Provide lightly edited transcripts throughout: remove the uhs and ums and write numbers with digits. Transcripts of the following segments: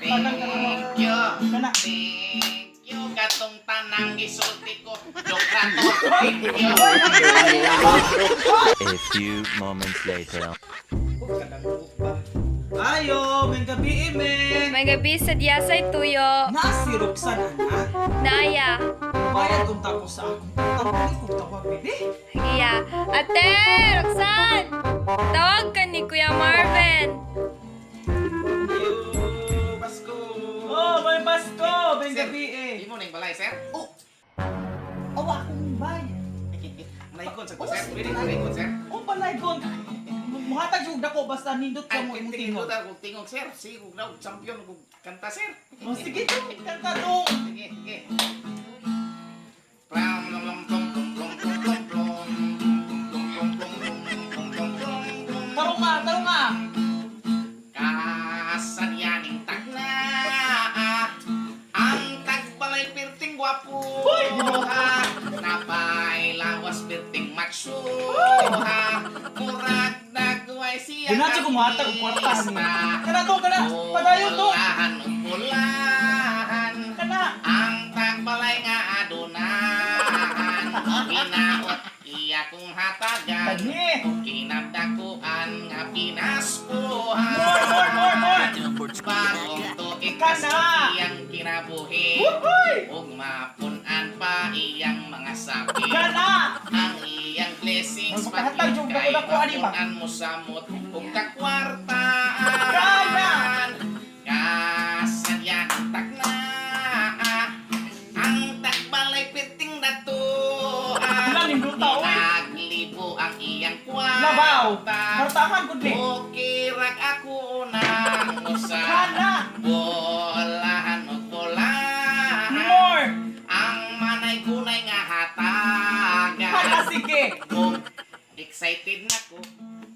Tagang ka na. Thank you. Kana. Thank you. Katong tanang gisulti ko. Joke ra to. Thank you. A few moments later. Ayo, may gabi ime. May gabi sa diyasay tuyo. Na si Roxanne, ana. Naaya. Bayad unta ko sa akong utang ni kog tawag bibi. Iya. Ate, Roxanne! Tawag ka ni Kuya Marvin. Thank you. Pasko. Oh, may Pasko, may Sir, gabi eh. Imo ning balay, sir? Oh. Awa akong bay. Malaikon sa ko, sir. Pwede malaikon, sir. Oh, balay gon. Muhatag jud dako basta nindot ka Ay, mo imong tingog tingog. ta kog tingog, sir. Sige, kog daw champion kog kanta, sir. Oh, sige dong, kanta dong. Sige, sige. Plum, plum, plum, plum, plum, plum, plum, plum. Plum, plum, plum, plum, plum, plum, plum, plum. Tarong ka, tarong ka. Kasadyaning tagna ang tagbalay pirting gwapo ha. Napay lawas pirting macho ha. Murag nagway siya Ganahan ko muhatag og kwarta ni. artista. Kana to, kana. Padayon to. Bulahan og bulahan. Kana. Ang tagbalay nga adunahan. Hinaot iya kong hatagan. Kani. Ug kinabdakuan nga pinaspuhan. More, more, more, more. Bagong tuig Kana. sa iyang kinabuhi. Wuhuy! Ug mapunan pa iyang mga sakit. Kana. Ang iyang blessings Magpakahatag yung kay dako-dako, ani ba? mapunan mo samot ug kakwartaan. Kana. Kasadyan takna ang tagbalay piting dato. Wala, nindota, oy. Naglibo ang iyang kwarta. Labaw. Kwartahan gud ni. Ukirag ako nang usa. Kana. Bolahan og bolahan. More. Ang manay-kunay nga hatagan. Kana sige. Kung excited na ko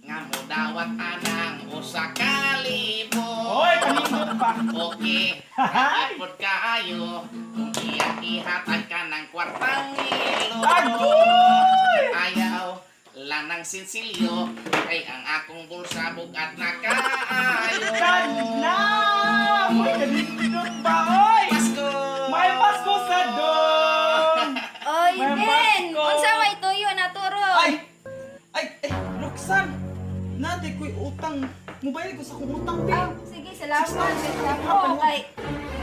nga modawat anang usa ka libo. Oy, kanindot pa. Okay, ipod kaayo kung iyang ihatag ka ng kwartang ilo. Agoy! Ayaw lang ng sinsilyo kay ang akong bulsa bugat na kaayo. Kana! Uy, kanindot ba, oy? Pasko! May Pasko sa dong! Oy, May Ben! Pasko! Unsa may tuyo na turo? Ay! Ay, ay, Roxanne! Nade ko'y utang. Mobile ko sa akong utang, be. Ah, sige, salamat. Ako kay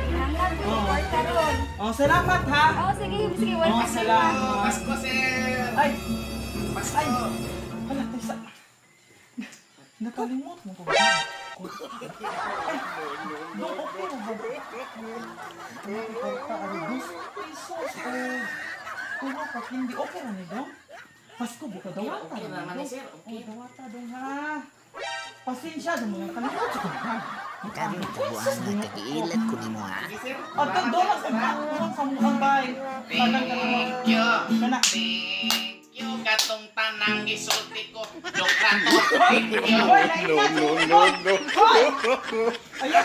Nanglan ko Oh. kwarta ron. Oh, salamat ha! Oh, sige, sige, wala Oh, problema. salamat. Pasko, sir! Ay, Pasko! ay! Hala, tayo sa... Nakalimot mo ko ba? Ay, dong okay mo ba? Ay, kwarta, ay, 2 pesos, oh. Tulo ka, hindi okay ra ni dong? Pasko, buka dawata. Okay ra ni naman ni dong. sir, okay. Oh, dawata dong ha. Pasensya, dong mga kalimot ko ba? Karon kabuan nga kagiilat ko nimo ha. Sige, sir. At doon lang sa doon sa mukhang bay. Tagang ka naman. Thank you. Kana. Thank you. Katong tanang gisulti ko. Joke ra to. Thank you. Hoy, no, no, no, no. Hoy! Ayaw,